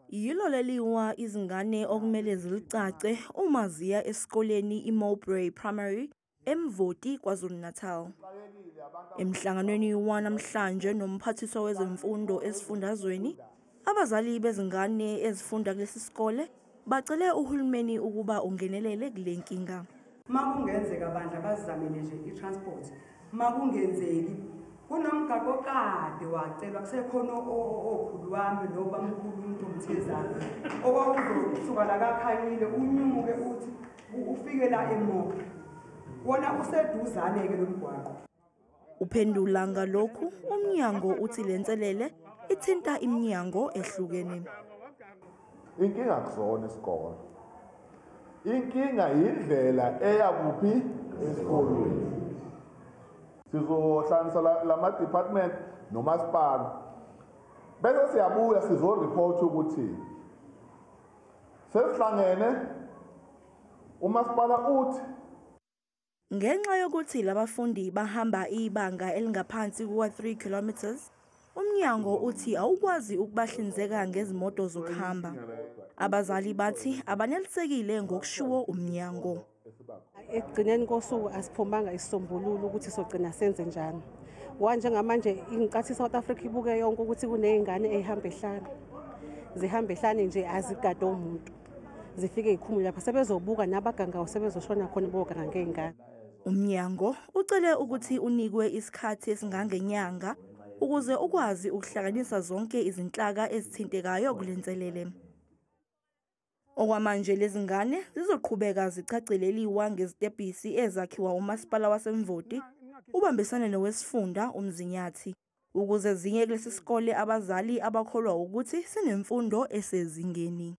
Yilo leliwa izingane okumele zilicace uma ziya esikoleni iMowbray Primary eMvoti, KwaZulu-Natal. Emhlanganweni wanamhlanje nomphathiswa wezemfundo esifundazweni, abazali bezingane ezifunda kulesi sikole bacele uhulumeni ukuba ungenelele kule nkinga. Uma kungenzeka bandla, bazizamele nje i-transport. Uma kungenzeki, kunomgaqo okade wacelwa kusekhona okhulu wami nobamkhulu, umuntu omthezana, owawuzosuka la kaKhanyile unyuke uthi ufike la eMoka. Wona useduzane-ke lo mgwaqo. Uphendula ngalokhu, umnyango uthi lenselele ithinta iminyango ehlukene. Inkinga kusona isikole, inkinga indlela eya kuphi esikolweni. Sizohlanganisa lama department nomasipala, bese siyabuya sizoreport ukuthi sesihlangene, umasipala uthi. Ngenxa yokuthi labafundi bahamba ibanga elingaphansi kuka-3 kilometers, umnyango uthi awukwazi ukubahlinzeka ngezimoto zokuhamba. Abazali bathi abanelisekile ngokushiwo umnyango. Ekugcineni kosuku asiphumanga isisombululo ukuthi sogcina senze njani, ngoba njengamanje ingathi i-South Africa ibuke yonke ukuthi kuney'ngane ey'hamba ehlane, zihamba ehlane nje, azigade umuntu, zifike y'khumule lapha, sebezobuka nabagangayo, sebezoshona khona boganga ngey'ngane. Umnyango ucele ukuthi unikwe isikhathi esingangenyanga ukuze ukwazi ukuhlanganisa zonke izinhlaka ezithintekayo kule nselele. Okwamanje lezi ngane zizoqhubeka zicacileliwa ngezitebhisi ezakhiwa umasipala waseMvoti ubambisane nowesifunda uMzinyathi ukuze ziye kulesi sikole abazali abakholwa ukuthi sinemfundo esezingeni.